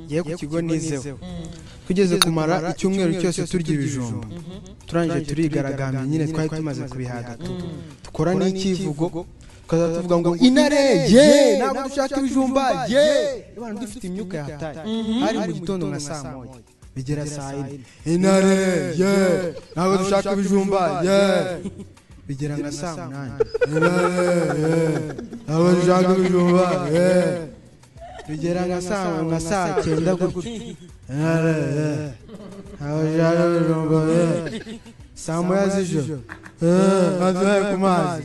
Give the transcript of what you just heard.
Ngiye ku kigo nizeho, tugeze kumara icyumweru cyose turya ibijumba, turangije turigaragambya nyine, twari tumaze kubihaga tu. Dukora n'ikivugo, tukaza tuvuga ngo "Intare ye, ntabwo dushaka ibijumba ye." Abantu dufite imyuka yahataye. Hari mu gitondo nka saa 1, bigera saa 4, "Intare ye, ntabwo dushaka ibijumba ye." Bigera nka saa 8, "Intare ye, ntabwo dushaka ibijumba ye." Bigera nka saa 9 gutyo, "Intare ye, ntabwo dushaka ibijumba ye." Saa 1 z'ijoro, "Baduhaye ku mazi."